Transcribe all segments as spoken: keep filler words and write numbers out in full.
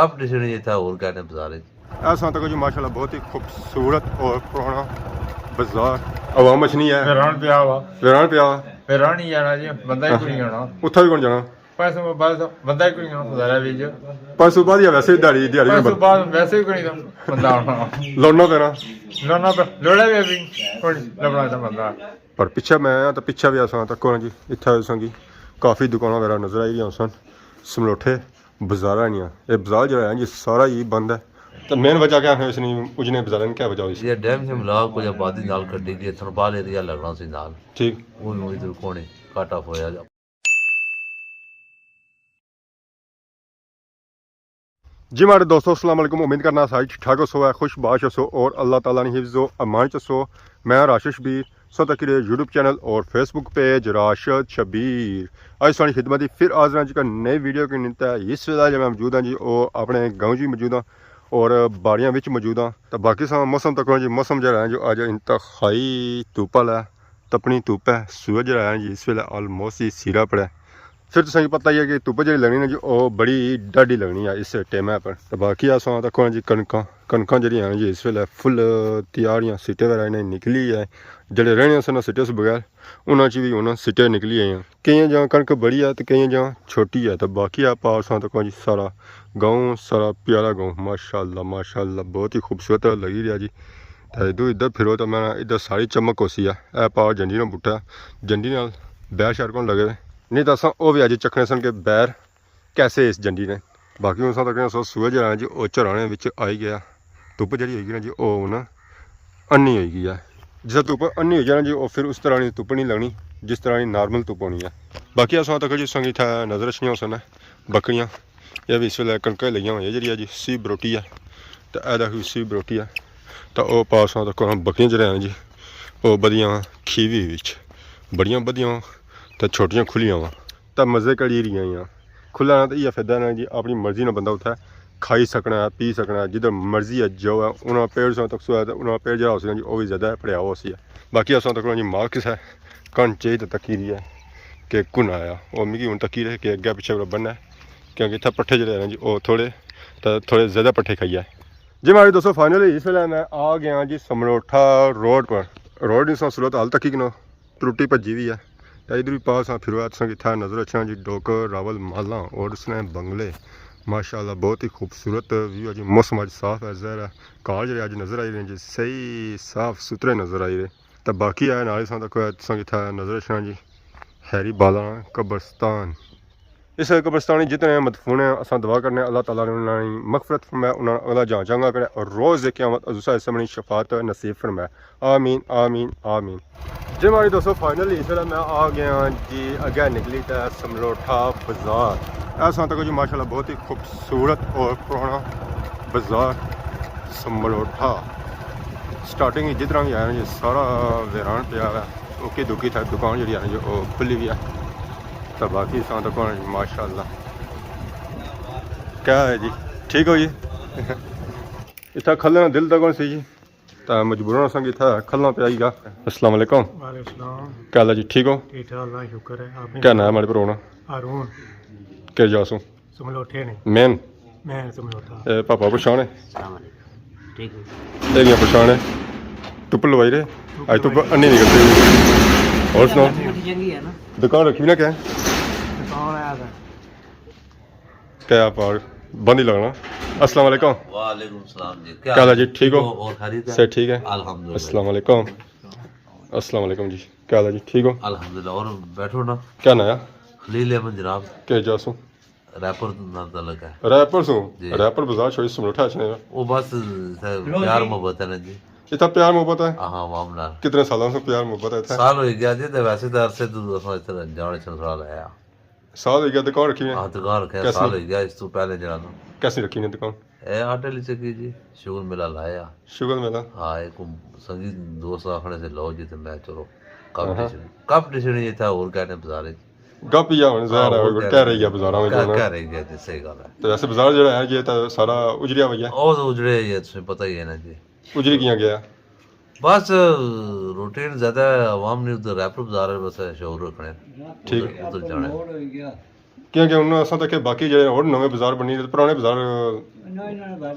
کپ ڈشنی اتھا، اور کہنے بازار وچ۔ ایسا تک جی ماشاءاللہ بہت ہی خوبصورت اور پرانا بازار۔ عوام اچ نہیں ہے۔ ویران پیا ہوا۔ ویران پیا ہوا۔ ویران ہی جانا جی، بندہ ہی کوئی نہیں آنا۔ اتھا بھی کون جانا؟ پرسوں بعد بندہ ہی کوئی نہیں آنا بازار وچ۔ پرسوں بعد یا ویسے ہی دیہاڑی، دیہاڑی پرسوں بند-، بعد ویسے ہی کوئی نہیں بندہ آنا۔ لوڑنا پینا۔ لوڑنا پہ-، لوڑا بھی ابھی کوئی لبنا تھا بندہ۔ پر پچھے میں آیا تو پچھے بھی ایسا تک کون جی، اتھا ایسا کی کافی دکاناں وغیرہ نظر آئی رہی سن۔ سملوٹھے بازاراں نیاں۔ اے بازار جیہڑا ہے جی، سارا ہی بند ہے۔ تے مین وجہ کیا ہے اس نی، اجنے بازاراں نی کیا وجہ ہوئی سی؟ یہ ڈیم سے ملا کوئی آبادی نال کٹی گئی، تھرپال ایریا لگنا سی نال۔ ٹھیک۔ وہ ادھر کون ہے، کٹ آف ہویا۔ جی ماڑے دوستو، السلام علیکم۔ امید کرنا سارے ٹھیک ٹھاک ہوسو، ہے خوش باش ہوسو اور اللہ تعالیٰ نے حفظ و امان چ ہوسو۔ میں راشد شبیر، سو تکی رہے یوٹیوب چینل اور فیس بک پیج راشد شبیر۔ اج ساری خدمت ہی پھر حاضر ہاں جی، ایک نئی ویڈیو کے نیتے۔ اس ویلے جو میں موجود ہاں جی، او اپنے گاؤں جی موجود ہاں اور باڑیاں وچ موجود ہاں۔ تو باقی سا موسم تک جی، موسم جیہڑا ہے جو اج انتہائی دھوپ والا ہے، تپنی دھوپ ہے۔ سورج جیہڑا ہے جی، اس ویلے آلموسٹ ہی سیرا پڑا ہے۔ پھر تساں کی پتہ ہی ہے کہ دھوپ جیہڑی لگنی نا جی، او بڑی ڈاڈھی لگنی ہے اس ٹائم پر۔ تو باقی اساں تکو جی کنکاں، کنکاں جیہڑیاں ہیں جی، اس ویلے فل تیار ہیں، سٹے وغیرہ انہیں نکلی ہے۔ جیہڑے رہنے سن سٹے سے بغیر، انہاں چ وی ہن سٹے نکلی آئیاں۔ کئیاں جاں کنک بڑی ہے تے کئیاں جاں چھوٹی ہے۔ تے باقی آ پار اساں تکو جی سارا گاؤں، سارا پیارا گاؤں، ماشاءاللہ، ماشاءاللہ، بہت ہی خوبصورت لگی رہیا جی۔ تے ادھر، ادھر پھرو تے میں ادھر ساری چمک ہوسی ہے۔ اے پار جنڈی نا بوٹا ہے، جنڈی نال بیر شیر کون لگے ہوئے۔ نہیں تاں اساں او وی اج چکھنے سن کہ بیر کیسے اس جنڈی نے۔ باقی ہن اساں تکنے سو سورج جیہڑا جی او چڑھانے وچ آئی گیا۔ دھپ جیہڑی ہوئی گئی نا جی او ہن انی ہوئی گئی ہے۔ جس طرح دھپ انی ہوئی جانا جی او پھر اس طرح نی دھپ نہیں لگنی جس طرح نی نارمل دھپ ہونی ہے۔ باقی اساں تک جی سنگی تھا نظر اچھنیاں ہوسن بکریاں، یہ بھی اس ویلے کنکاں لگیاں ہوئیاں جیہڑی ہے جی سی بروٹی ہے۔ تے اے دیکھو سی بروٹی ہے۔ تے او پاس اساں تک بکریاں جیہڑیاں ہیں جی او بدیاں کھیوی وچ، بڑیاں بدیاں تے چھوٹیاں کھلیاں وا۔ تے مزے کری رہیاں ہیں۔ کھلا نا تے ایہہ فائدہ نا جی، اپنی مرضی نا بندہ اتھے کھائی سکنا ہے، پی سکنا ہے، جدھر مرضی ہے جو ہے، انہاں پیڑ ساں تک سو ہے تے انہاں پیڑ جیہڑا ہو سکنا جی، او وی زیادہ پڑیا ہوا سی ہے۔ باقی اساں تک جی مال کس ہے، کن چاہیے تے تکی رہی ہے کہ کن آیا۔ او مکی ہن تکی رہے کہ اگے پچھے والا بننا ہے، کیونکہ اتھے پٹھے جیہڑے ہیں جی، او تھوڑے تے تھوڑے زیادہ پٹھے کھائی ہے۔ جی ماڑے دوستو، فائنلی اس ویلے میں آ گیا جی سملوٹھا روڈ پر۔ روڈ نی سا صورت حال تکی کنو۔ ترٹی بھجی وی ہے۔ تے ادھر وی پاس آ پھرو، تساں کی اتھا نظر اچھنا جی ڈوکر راول مالاں اور اس نے بنگلے۔ ماشاءاللہ بہت ہی خوبصورت ویو ہے جی، موسم اج صاف ہے، ظاہر ہے کار جیہڑے اج نظر آئی رہے ہیں جی، صحیح صاف ستھرے نظر آئی رہے۔ تے باقی ہے نال اساں تک تساں کی اتھا نظر اچھنا جی ہیری بالاں قبرستان۔ اس قبرستان وچ جتنے مدفون ہیں، اساں دعا کرنے اللہ تعالیٰ نے انہاں نی مغفرت فرمائے، انہاں نا اگلا جہاں چنگا کرے اور روز قیامت حضور صلی اللہ علیہ وسلم نی شفاعت نصیب فرمائے۔ آمین، آمین، آمین۔ جی ماڑے دوستو، فائنلی اس ویلے میں آ گیا ہاں جی، اگے نکلی تے سملوٹھا بازار۔ ایسا تک جی ماشاءاللہ بہت ہی خوبصورت اور پرانا بازار سملوٹھا۔ سٹارٹنگ ہی جتنا بھی آیا جی، سارا ویران پیا ہوا ہے۔ اوکی دوکی تھا دکان جیہڑی ہے نا جی، او کھلی ہوئی ہے۔ تے باقی ساں تک ماشاءاللہ۔ کیا ہے جی؟ ٹھیک ہو جی؟ اتھا کھلنا دل تک کون سی جی؟ تے مجبوراً اساں کی اتھا کھلنا پیا گیا۔ السلام علیکم۔ وعلیکم السلام۔ کیا حال ہے جی؟ ٹھیک ہو؟ ٹھیک ٹھاک، اللہ شکر ہے۔ آپ نے کیا نام ہے ماڑے پرو نا؟ ہارون۔ کہڑی جا سوں؟ سملوٹھے نے۔ مین؟ مین سملوٹھا۔ اے پاپا پچھانے؟ السلام علیکم۔ ٹھیک ہے۔ اے گیا پچھانے۔ تپ لوائی رہے؟ اج تپ انی نکلتی۔ اور سناؤ؟ چنگی ہے نا؟ دکان رکھی نا کیا؟ دکان ہے سر۔ کیا پار بند ہی لگنا۔ السلام علیکم۔ وعلیکم السلام جی۔ کیا حال ہے جی؟ ٹھیک ہو؟ اور خیریت ہے؟ صحت ٹھیک ہے؟ الحمدللہ۔ السلام علیکم۔ السلام علیکم جی۔ کیا حال ہے جی؟ ٹھیک ہو؟ الحمدللہ۔ اور بیٹھو نا۔ کیا نام ہے؟ خلیل احمد جناب۔ کہڑی جا سوں؟ ریپر نال تعلق ہے۔ ریپر سوں؟ جی۔ ریپر بازار چھوڑی سملوٹھا اچھنے نا۔ وہ بس اتھا پیار محبت ہے نا جی۔ اتھا پیار محبت ہے؟ ہاں، عوام نال۔ کتنے سالاں سے پیار محبت ہے اتھا؟ سال ہوئی گیا جی، تے ویسے تے عرصے تو اساں اتھا جان اچھن سال آیا۔ سال ہوئی گیا دکان رکھی نے؟ ہاں، دکان رکھیا، کیسی؟ سال ہوئی گیا، اس تو پہلے جڑا نا۔ کیسی رکھی نے دکان؟ اے آٹے لی چکی جی، شغل میلہ لایا۔ شغل میلہ؟ ہاں، ایک سنگی دوست آخنے سے لو جی، تے میں چلو کپ ہاں۔ ڈشنی، کپ ڈشنی اتھا اور کہنے بازارے چ۔ گپ ہی آ ہن ظاہر ہاں، ہے، اور کہہ کہہ رہی ہے بازاراں وچ کہہ، ہن۔ کہہ رہی ہے جی، صحیح گل ہے۔ تے ویسے بازار جڑا ہے جی، تے سارا اجڑیا ہوئی ہے۔ او تے اجڑیا ہی ہے، تساں پتہ ہی ہے نا جی۔ اجڑی کیاں گیا؟ بس روٹین زیادہ عوام نے ادھر ریپر بازار ہے، بس شعور رکھنے۔ ٹھیک۔ ادھر، ادھر جانا ہے۔ کیونکہ ہن اساں تکیا باقی جیہڑے ہور نویں بازار بنی تے پرانے بازار،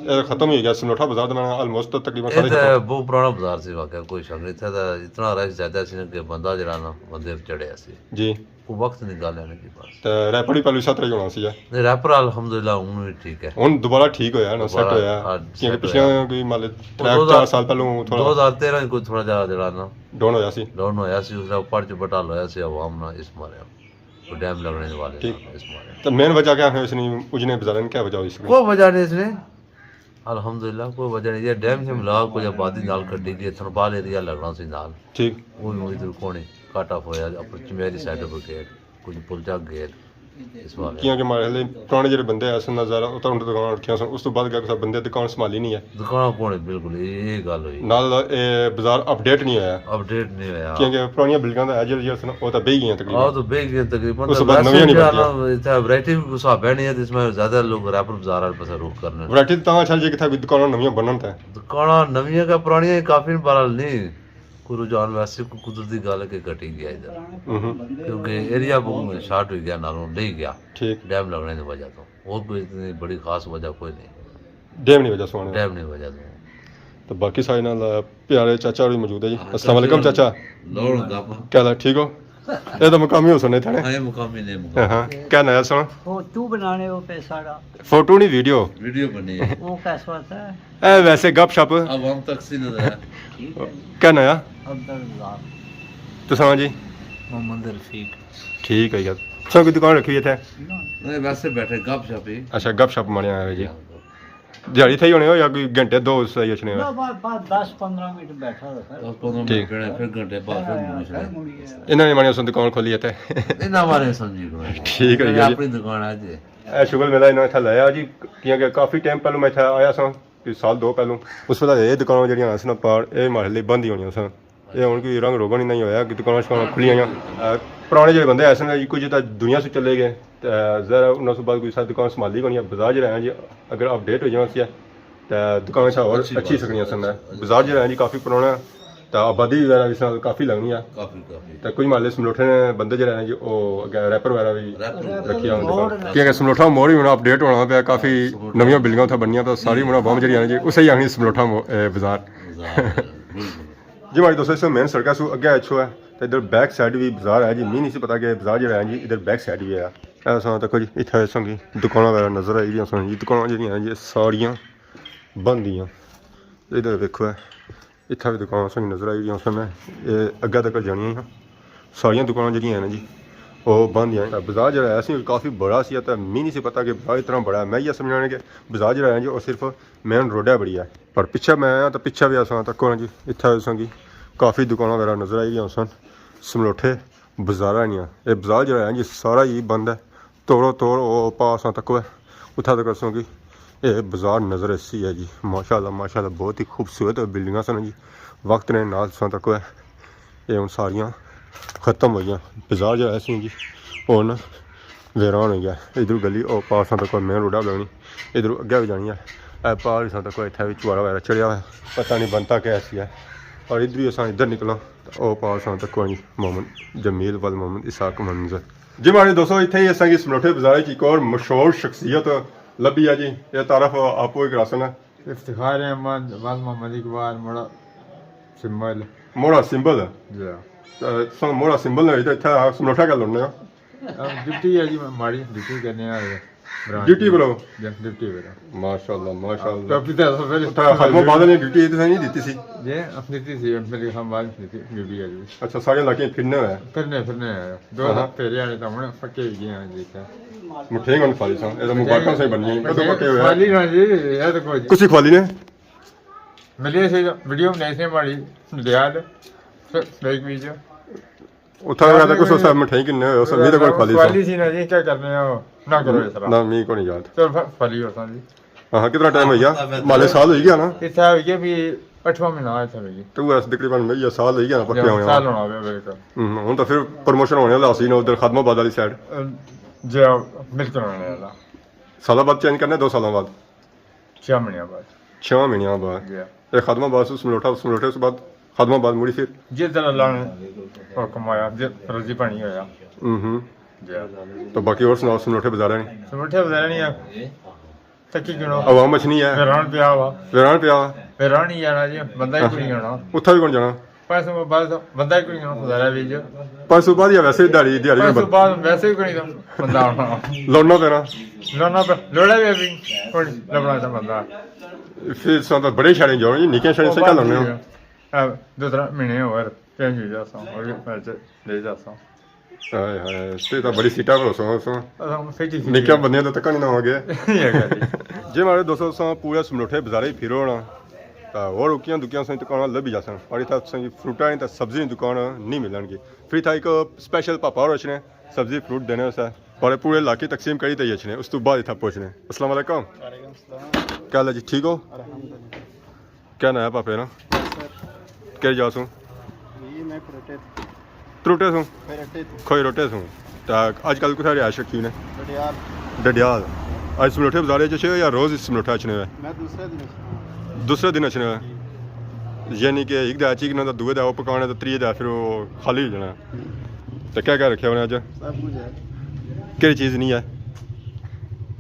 اے ختم ہوئی گیا۔ سنوٹھا بازار تے میں آلموسٹ تقریباً اے سارے تے ختم۔ بہت پرانا بازار سی واقعہ، کوئی شک نہیں، اتھے تے اتنا رش زیادہ سی نا کہ بندہ جیہڑا نا بندے تے چڑھیا سی۔ جی۔ وہ وقت نی گل ہے نا جی بس۔ تے ریپر وی پہلو اس طرح ہی ہونا سی، اے؟ نہیں، ریپر الحمدللہ ہن وی ٹھیک ہے۔ ہن دوبارہ ٹھیک ہویا نا، سیٹ دوبارہ ہویا، ہاں، کیونکہ سیٹ پچھلے ہویا۔ کوئی مالے وہ ترے دو ہزار، چار سال پہلو تھوڑا دو ہزار تیرہ کوئی تھوڑا جیہا جیہڑا نا ڈاؤن ہویا سی۔ ڈاؤن ہویا سی، اس طرح پڑ چ بٹال ہویا سی عوام نا، اس مارے۔ کوئی ڈیم لگنے والے ٹھیک۔ نال اس مارے۔ تے مین وجہ کیا ہے اس نے اجنے بازاریں کیا وجہ ہوئی سکدی؟ کوئی وجہ نہیں اس نے، الحمدللہ کوئی وجہ نہیں۔ یہ ڈیم سے ملا کوئی آبادی نال کٹی گئی، تھرپال ایریا لگنا سی نال۔ ٹھیک۔ وہ بھی ادھر کونی کٹ آف ہویا، اپر چمیری سائیڈ پر گیٹ، کچھ پلچا گیٹ، اس والے۔ کیونکہ مارے ہلے پرانے جڑے بندے ایسے نظر اتھا انہوں دکان رکھیاں سن، اس تو بعد کیا کسا بندے دکان سنبھالی نہیں ہے۔ دکان کون ہے، بالکل، یہ، یہ گل ہوئی۔ نال اے بازار اپڈیٹ نہیں ہویا۔ اپڈیٹ نہیں ہویا۔ کیونکہ پرانیاں بلڈنگاں دا اجر جیہڑا سی نا، او تاں بہی گئیاں تقریباً۔ او تاں بہی گئیاں تقریباً۔ اس تو بعد نویاں نہیں بنیاں۔ اتھا ورائٹی بھی کچھ حساب ہے نہیں ہے، جس میں زیادہ لوگ ریپر بازار والے پاسے رخ کرنے۔ ورائٹی تاں اچھا جی کہ اتھا کوئی دکاناں نویاں بنن تے۔ دکاناں نویاں کا پرانیاں ہی کافی بہرحال نہیں۔ کوئی رجحان ویسے کوئی قدرتی گل ہے کہ گھٹی گیا ادھر۔ ہوں۔ کیونکہ ایریا بہت شارٹ ہوئی گیا، نالوں لئی گیا۔ ٹھیک۔ ڈیم لگنے دی وجہ تو۔ اور کوئی اتنی بڑی خاص وجہ کوئی نہیں۔ ڈیم نہیں وجہ سونے۔ ڈیم نہیں وجہ تو۔ تو باقی سارے نال پیارے چاچا ہوری موجود ہے جی۔ ہاں، السلام علیکم چاچا۔ چاچا۔ لوڑ گپ۔ کیا حال ہے، ٹھیک ہو؟ یہ تو مقامی ہو سنے تھے۔ ہاں، یہ مقامی نے مقامی۔ ہاں، ہاں۔ کیا نایا سونا؟ فوٹو بنانے ہو پہ سارا۔ فوٹو نہیں، ویڈیو۔ ویڈیو بنی ہے۔ وہ کس واسطے ہے؟ اے ویسے گپ شپ۔ عوام تک سی نظر ہے۔ ٹھیک ہے۔ کیا نایا؟ عبدالرزاق۔ تساں جی؟ محمد رفیق۔ ٹھیک ہے یار۔ تساں کوئی دکان رکھی ہوئی اتھے؟ نہیں، ویسے بیٹھے گپ شپ ہی۔ اچھا، گپ شپ مارنے آئے ہو جی۔ ہاں۔ دیہاڑی تھئی ہونے ہو یا کوئی گھنٹے دو اس طرح ہی اچھنے ہو؟ نہ، بس، بس دس پندرہ منٹ بیٹھا رہتا ہے۔ دس پندرہ منٹ پھر آیا، بیٹھے، پھر گھنٹے بعد پھر پھر آیا، نکلے۔ پھر مڑ گیا۔ انہاں نے ماڑی اساں دکان کھولی اتھے۔ انہاں بارے سمجھی کوئی۔ ٹھیک ہے جی۔ اپنی دکان ہے جی۔ اے شغل میلہ انہاں اتھے لایا جی، کیونکہ کافی ٹائم پہلو میں اتھے آیا ساں، کوئی سال دو پہلو۔ اس ویلے اے دکاناں جیڑیاں ہن نا پار، اے ماڑے لئی بند ہی ہونیاں سن۔ اے ہن کوئی رنگ روگن ہی نہیں ہویا کہ دکاناں شکاناں کھلی آیاں۔ اے پرانے جیڑے بندے ایسے نے جی، کچھ تاں دنیا سے چلے گئے۔ تے ظاہر ہے انہاں سوں بعد کوئی سا دکان سنبھالی کونی ہے۔ بازار جیڑا ہے جی، اگر اپڈیٹ ہو جانا سی تے دکان شاں ہور اچھی اچھی بات سکنیاں ہے۔ سن۔ بازار جیڑا ہے جی کافی پرانا ہے تے آبادی وغیرہ وی اس نال کافی لگنی ہے۔ کافی، کافی۔ تے کچھ محلے سملوٹھے نے بندے جیڑے ہیں جی، او اگے ریپر وغیرہ وی ریپر رکھیا ہوا موڑ دکان۔ کیونکہ سملوٹھا موڑ ہی ہونا اپڈیٹ ہونا پیا، کافی سملوٹھا۔ نویاں بلڈنگاں اتھے بنیاں پیا، ساری ہن عوام جیڑی ہے جی، اسے ہی آخنی سملوٹھا مو-، اے، بازار۔ بازار، بالکل۔ جی ماڑے دوستو، اس مین سڑکا سو اگے اچھو ہے، تے ادھر بیک سائیڈ وی بازار ہے جی، می نہیں سی پتا کہ بازار جیڑا ہے جی، ادھر بیک سائیڈ وی ہے۔ اے اساں تکو جی، اتھے اساں کی دکاناں وغیرہ نظر آئی رہیاں سن جی، دکاناں جیڑیاں ہیں جی، ساریاں بند ہیاں۔ ادھر ویکھو ہے، اتھے وی دکاناں اساں کی نظر آئی رہیاں سن، اے اگے تک جانیاں ہیاں۔ ساریاں دکاناں جیڑیاں ہیں نا جی، او بند ہیاں۔ بازار جیڑا ہے سی کافی بڑا سی، تے می نہیں سی پتا کہ بازار اتنا بڑا ہے۔ میں یہ سمجھنا کہ بازار جیڑا ہے جی، او صرف مین روڈا بڑی ہے۔ پر پچھے میں آیا تو پچھے بھی اساں تکو نا جی، اتھے اساں کی کافی دکاناں وغیرہ نظر آئی رہیاں سن۔ سملوٹھے بازاراں نیاں۔ اے بازار جیڑا ہے جی سارا ہی بند ہے۔ توڑو توڑ او پا اساں تکو ہے۔ اتھا تک اساں کی اے بازار نظر اسی ہے جی۔ ماشاءاللہ، ماشاءاللہ، بہت ہی خوبصورت بلڈنگاں سن جی۔ وقت نے نال اساں تکو ہے۔ اے ہن ساریاں ختم ہوئی گیاں۔ بازار جیڑا سی جی، ہن ویران ہوئی گیا۔ ادھروں گلی او پار اساں تکو مین روڈا لگنی، ادھروں اگے بھی جانی ہے۔ اے پار اساں تکو اتھے بھی چوارا وغیرہ چڑھیا ہوا ہے، پتہ نہیں بنتا کیا سی ہے۔ اور ادھر ہی اساں ادھر نکلاں تو او پار اساں تکو جی محمد جمیل ول محمد اسحاق منظر۔ جی ماڑے دوستو، اتھے ہی اساں کی سملوٹھے بازار وچ ایک اور مشہور شخصیت لبھی ہے جی۔ اے تعارف آپ ہی کراسن۔ افتخار احمد، ول محمد اقبال، موڑا سمبل۔ موڑا سمبل؟ جی ہاں۔ تے تساں موڑا سمبل نے تے اتھے آ سملوٹھا کیا لوڑنے ہو؟ اب ڈیوٹی ہے جی، ماڑی ڈیوٹی کرنے آ۔ ڈیوٹی پر ہو؟ جی، ڈیوٹی پر ہوں۔ ماشاءاللہ، ماشاءاللہ۔ ٹوپی تے پھر اتھا خادم آباد نے ڈیوٹی تے نہیں دیتی سی؟ جی، دیتی سی، میرے خیال بعد دیتی، ڈیوٹی ہے جی۔ اچھا، سارے علاقے پھرنے ہوئے؟ پھرنے، پھرنے ہوئے۔ دو ہاں۔ پھیرے آنے تاں ہن پکے ہوئی گئے ہیں جی اتھے۔ مٹھے ہن خالی ساں، اے تاں مبارکاں ساں بنیاں، کدوں پکے ہوئے؟ خالی نہ جی، اے تاں کوئی کسی خالی نے؟ ملے سے ویڈیو بنائی سے ماڑی، دیال، دیکھ ویڈیو۔ اتھا رہتا کچھ اس مٹھائی کنے ہوئے، اس امید کوئی خالی ساں۔ خالی سی نہ جی، کیا کرنے ہو؟ نہ کرو اس طرح۔ نہ، می کو نہیں یاد۔ چل، خالی ہو ساں جی۔ ہاں، کتنا ٹائم ہوئی گیا؟ مالے سال ہوئی گیا نا؟ اتھا ہوئی گیا بھی اٹھواں مہینہ اتھا ہوئی گیا۔ تو اس تقریباً میں یہ سال ہوئی گیا نا پکیا ہویا۔ سال ہونا پیا میرے کو۔ ہوں، ہن تو پھر پروموشن ہونے والا سی نا ادھر خادم آباد والی سائیڈ۔ جی، بالکل ہونے والا۔ سالاں بعد چینج کرنا، دو سالاں بعد؟ چھ مہینے بعد۔ چھ مہینے بعد۔ جی۔ اے خادم آباد سے سملوٹھا، سملوٹھے سے بعد خادم آباد مڑی پھر؟ جس طرح اللہ نے حکم آیا، جس راضی پانی ہویا۔ ہوں ہوں۔ تو باقی اور سناؤ، سملوٹھے بازاراں نی؟ سملوٹھے بازاراں نی آ۔ تکی گنو۔ عوام اچ نہیں ہے۔ ویران پیا وا۔ ویران پیا وا۔ ویران ہی جانا جی، بندہ ہی کوئی نہیں ہونا۔ اتھا بھی کون جانا؟ پرسوں بعد بندہ ہی کوئی نہیں ہونا، بازارا وچ۔ پرسوں بعد یا ویسے ہی دیہاڑی، دیہاڑی پرسوں بعد ویسے ہی کوئی نہیں بندہ ہونا۔ لوڑنا پینا۔ لوڑنا پے-، لوڑا بھی ابھی کوئی لبنا تھا بندہ۔ پھر ساں تو بڑے شہریں جاؤ جی، نکے شہریں سے کیا لوڑنے ہو؟ ہاں، دو ترے مہینے ہور چینج ہو جاساں، ہور وچ لے جاساں۔ ہائے ہائے، تے تاں بڑی سیٹاں پر ہوسو، ہوسو۔ اساں سیٹی سیٹی نکیاں بندیاں تے تکا نہیں نہ ہو گئے۔ یہ گل ہے۔ جی ماڑے دوستو، اساں پورے سملوٹھے بازارے پھرو نا، تاں ہور اکیاں دکیاں ساں دکاناں لبھی جاسن، پر اتھا تساں کی فروٹاں نی تے سبزی نی دکان نہیں ملن گی۔ پھر اتھا ایک اسپیشل پاپا ہور اچھنے، سبزی فروٹ دینے واسطے، پر پورے علاقے تقسیم کری تے ہی اچھنے، اس تو بعد اتھا پہنچنے۔ السلام علیکم۔ وعلیکم السلام۔ کیا حال ہے جی، ٹھیک ہو؟ الحمدللہ۔ کیا ناں ہے پاپے نا؟ سر۔ کہڑی جا سوں؟ جی، میں کھوئے روٹے۔ کھوئے روٹے سوں؟ کھوئے روٹے سوں۔ تے اج کل کتھا رہائش رکھی نے؟ ڈڈیال۔ ڈڈیال۔ اج سملوٹھے بازارے اچ اچھے ہو یا روز اس سملوٹھا اچھنے ہوئے؟ میں دوسرے دن اچھنا۔ دوسرے دن اچھنے ہوئے؟ یعنی کہ ایک دے چیک نہ، دوے دے او پکانے، تے تریے دے پھر او خالی ہو جانا۔ تے کیا کیا رکھیا ہونا اج؟ سب کچھ ہے۔ کہڑی چیز نہیں ہے؟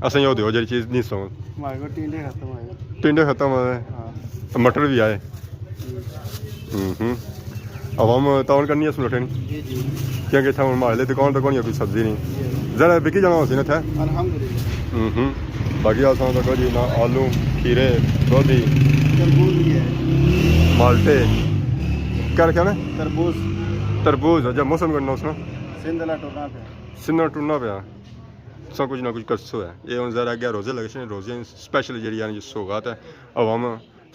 اساں یو دیو جڑی چیز نہیں سو۔ ہمارے کو ٹینڈے ختم ہوئے۔ ٹینڈے ختم ہوئے۔ ہاں۔ مٹر بھی آئے۔ ہوں۔ ہوں ہوں۔ عوام تعاون کرنی ہے سملوٹھے نی؟ جی جی۔ کیونکہ اتھا ہن ماڑے دکان تے کونی ہے، کوئی سبزی نہیں۔ جی۔ ذرا بکی جانا ہوسی نا اتھے۔ الحمدللہ۔ ہوں ہوں۔ باقی اساں تک جی نا آلو، کھیرے، دودھی، تربوز بھی ہے۔ مالٹے۔ کیا رکھیا نے؟ تربوز۔ تربوز، اچھا موسم کرنا اس نا؟ سندھ والا ٹرنا پیا۔ سندھ والا ٹرنا پیا۔ سب کچھ نہ کچھ کرسو ہے۔ یہ ہن ذرا اگے روزے لگے سے، روزے اسپیشل جڑی ہے جی سوغات ہے۔ عوام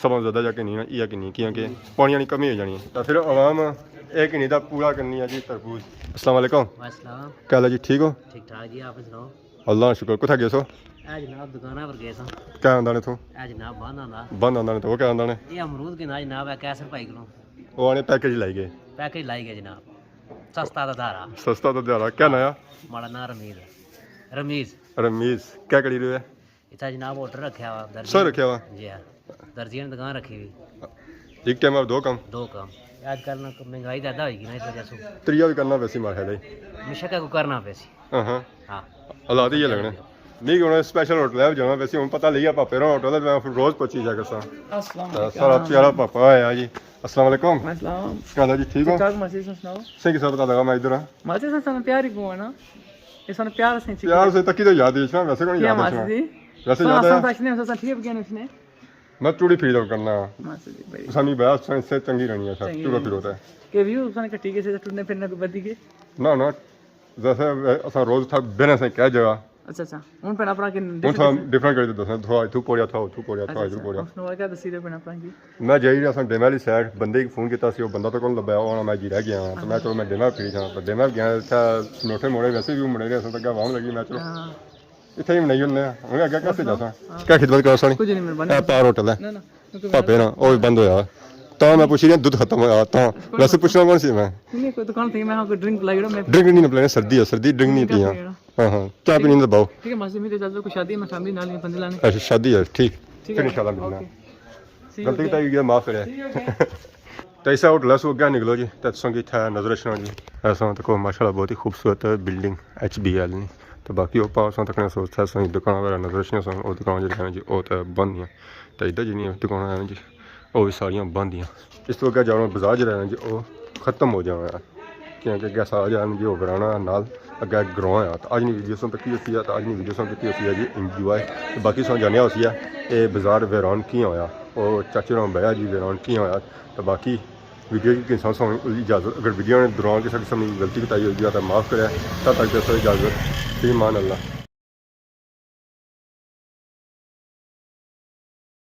سب زیادہ جا کے نہیں نا، یہ کہ نہیں، کیونکہ پانی کی کمی ہو جانی ہے۔ تو پھر عوام ایک نہیں دا پورا کرنی ہے جی تربوز۔ السلام علیکم۔ وعلیکم السلام۔ کیا حال ہے جی، ٹھیک ہو؟ ٹھیک ٹھاک جی، آپ سناؤ؟ اللہ شکر۔ کتھا گئے سو؟ اے جناب دکاناں پر گئے ساں۔ کیا آندا نے اتھوں؟ اے جناب بند آندا۔ بند آندا نے تو وہ کیا آندا نے؟ یہ امرود کے نا جناب، اے قیصر بھائی کولوں۔ وہ آنے پیکج لائی گئے۔ پیکج لائی گئے جناب۔ سستا دا دھارا۔ سستا دا دھارا۔ کیا ناں ہے؟ ماڑا ناں رمیز ہے۔ رمیز۔ رمیز۔ کیا کری رہے ہو؟ اتھا جناب ہوٹل رکھیا ہوا، درزی۔ سر رکھیا ہوا؟ جی ہاں۔ درزی نے دکان رکھی ہوئی۔ ایک ٹائم آپ دو کم؟ دو کم۔ آج کل نا مہنگائی زیادہ ہوئی گئی نا، اس وجہ سے۔ تریا بھی کرنا پیسی ماڑے خیال ہے۔ مشکا کو کرنا پیسی۔ ہاں ہاں۔ ہاں۔ حالات یہ لگنے۔ نہیں کہ انہیں اسپیشل ہوٹل ہے، جانا پیسی، ہن پتہ لگیا پاپے نا ہوٹل ہے، میں روز پہنچی جا کرساں۔ السلام علیکم۔ سارا پیارا پاپا ہے جی۔ السلام علیکم۔ السلام۔ کیا حال ہے جی، ٹھیک ہو؟ ٹھیک ٹھاک، ماسی سناؤ؟ صحیح، کسا پتہ لگا میں ادھر ہاں۔ ماسی سن سانوں پیار ہی کون ہے نا؟ یہ سانوں پیار سے پیار سے تکی تو یاد ہے، ویسے کون یاد ہے؟ ماسی جی؟ ویسے یاد ہے؟ سن تک نہیں، سن ٹھیک گئے اس نے۔ میں چوڑی پھیر کرنا۔ ماسی جی، بڑی سانی بیا سن سے چنگی رہنی ہے سر، چنگی چوڑا رہنی پھر ہوتا ہے۔ کہ ویو سن کٹی گئے سے، ٹرنے پھرنے کو بدی گئے۔ نہ، نہ، جیسے اساں روز تھا بہنے سے کہہ جگہ۔ اچھا، اچھا۔ ہن بھیناں بھرا کے ہن ڈفرنٹ تھا کیسے؟ ڈفرنٹ کر دیتا سا، تھوڑا اتھوں پوڑیا تھا، اتھوں پوڑیا تھا، اچھا، اتھوں اچھا۔ پوڑیا۔ ہن سنو کیا دسی رہے بھیناں بھرا کی؟ میں جائی رہا سا ڈیمے والی سائیڈ، بندے کی فون کیتا سی، وہ بندہ تو کون لبیا، وہ میں جی رہ گیا ہاں۔ تو میں ہاں۔ چلو میں ڈیمے پھری جاں، پر ڈیمے گیا اتھا سملوٹھے موڑے ویسے بھی مڑے رہے سن، تو کیا عوام لگی، میں چلو ہاں۔ اتھے ہی بنائی ہونے ہیں۔ ہن اگے کیسے جاساں؟ ہاں۔ کیا خدمت کراساں؟ کچھ نہیں، مہربانی۔ اے پار ہوٹل ہے۔ نہ، نہ۔ پاپے نا، او بھی بند ہویا۔ تاں میں پوچھی رہیا، دودھ ختم ہویا، تاں ویسے پوچھنا کون سی میں؟ نہیں، کوئی دکان تھی، میں کوئی ڈرنک پلائی اوڑا، میں ڈرنک نہیں پلانی، سردی ہے، سردی ڈرنک نہیں پینا۔ ہاں، ہاں، چاہ پینی تو باؤ۔ ٹھیک ہے، ماسی، میری اجازت، کوئی شادی ہے، میں فیملی نال ہی بندے لانے۔ اچھا، شادی ہے، ٹھیک۔ ٹھیک ہے، پھر انشاءاللہ ملنا۔ اوکے۔ سی یو اگین۔ غلطی تو ہوئی ہے، معاف کرے۔ ٹھیک ہے۔ تو ایسا ہوٹل ہے، سو کیا نکلو جی، تے تساں کی اتھا نظر اچھنا جی۔ ایسا تکو ماشاءاللہ بہت ہی خوبصورت بلڈنگ ایچ بی ایل نی۔ تو باقی او پاس تکنے سو اتھا ساں دکان وغیرہ نظر اچھنا سن، او دکان جڑی ہے جی، او تے بند ہے۔ تے ادھر جنیاں دکاناں ہیں جی، او وی ساریاں بند ہیاں۔ اس تو اگے جانا بازار جیہڑا ہے جی، او ختم ہو جانا ہے، کیونکہ اگے سارا جیہڑا ہے جی، او ویرانہ نال اگے گراں ہے۔ تے اج نی ویڈیو سن تکی ہوسی ہے، تے اج نی ویڈیو سن کیتی ہوسی ہے جی انجوائے۔ تے باقی سن جانیا ہوسی ہے، اے بازار ویران کیاں ہویا، او چاچے نال بیا جی ویران کیاں ہویا۔ تے باقی ویڈیو کی انسان سن اجازت، اگر ویڈیو نے دوران کسے قسم کی غلطی کوتاہی ہوئی ہے تو معاف کرے۔ تب تک دوستو اجازت، فی امان اللہ۔